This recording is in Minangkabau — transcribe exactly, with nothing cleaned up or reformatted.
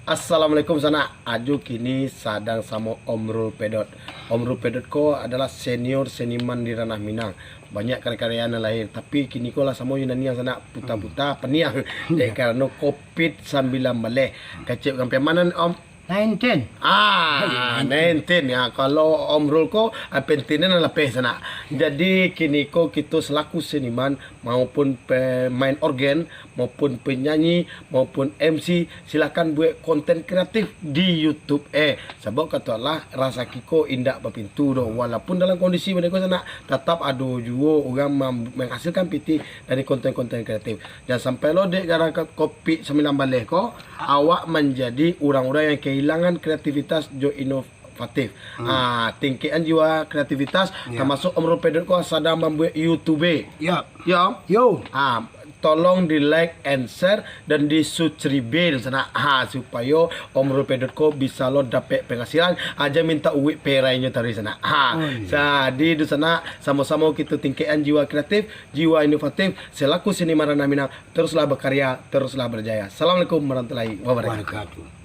Assalamualaikum sanak. Ajo kini sadang samo Om Rul Pedot. Om Rul Pedot ko adalah senior seniman di ranah Minang. Banyak karya-karya nan lahir, tapi kini ko lah samo jo nan niang sanak, puta-puta paniang. Dek karano covid sambilan baleh. Kecek urang pian ma nan, Om? Nineteen. Ah, nineteen. Ya, kalau Om Rul ko, ah, pentingnyo nan lapeh sanak. Jadi kini ko kito selaku seniman maupun pemain organ maupun penyanyi maupun M C, silakan buek konten kreatif di YouTube. Eh, sabab kato lah, rasaki ko indak bapintu doh. Walaupun dalam kondisi bana ko sanak, tatap ado juo urang mam-, menghasilkan pitih dari konten-konten kreatif. Jan sampai lo dek gara-gara covid sambilan baleh ko, awak manjadi urang-urang yang kehilangan kreativitas jo inovatif. Hmm. Ah, tingkekan jiwa kreativitas, ya, tamasuk Om Rul Pedot ko sadang mambuek YouTube. Ya. Ya. Yo. Ah, tolong di like and share dan di subscribe sanak. Ha, supayo Om Rul Pedot ko bisa lo dapek penghasilan, aja minta uwik perainyo tadi sanak. Ha, oh, iya. Jadi tu sanak, samo-samo kito tingkekan jiwa kreatif, jiwa inovatif, selaku seniman ranah Minang, teruslah berkarya, teruslah berjaya. Assalamualaikum warahmatullahi wabarakatuh. Wabarakatuh.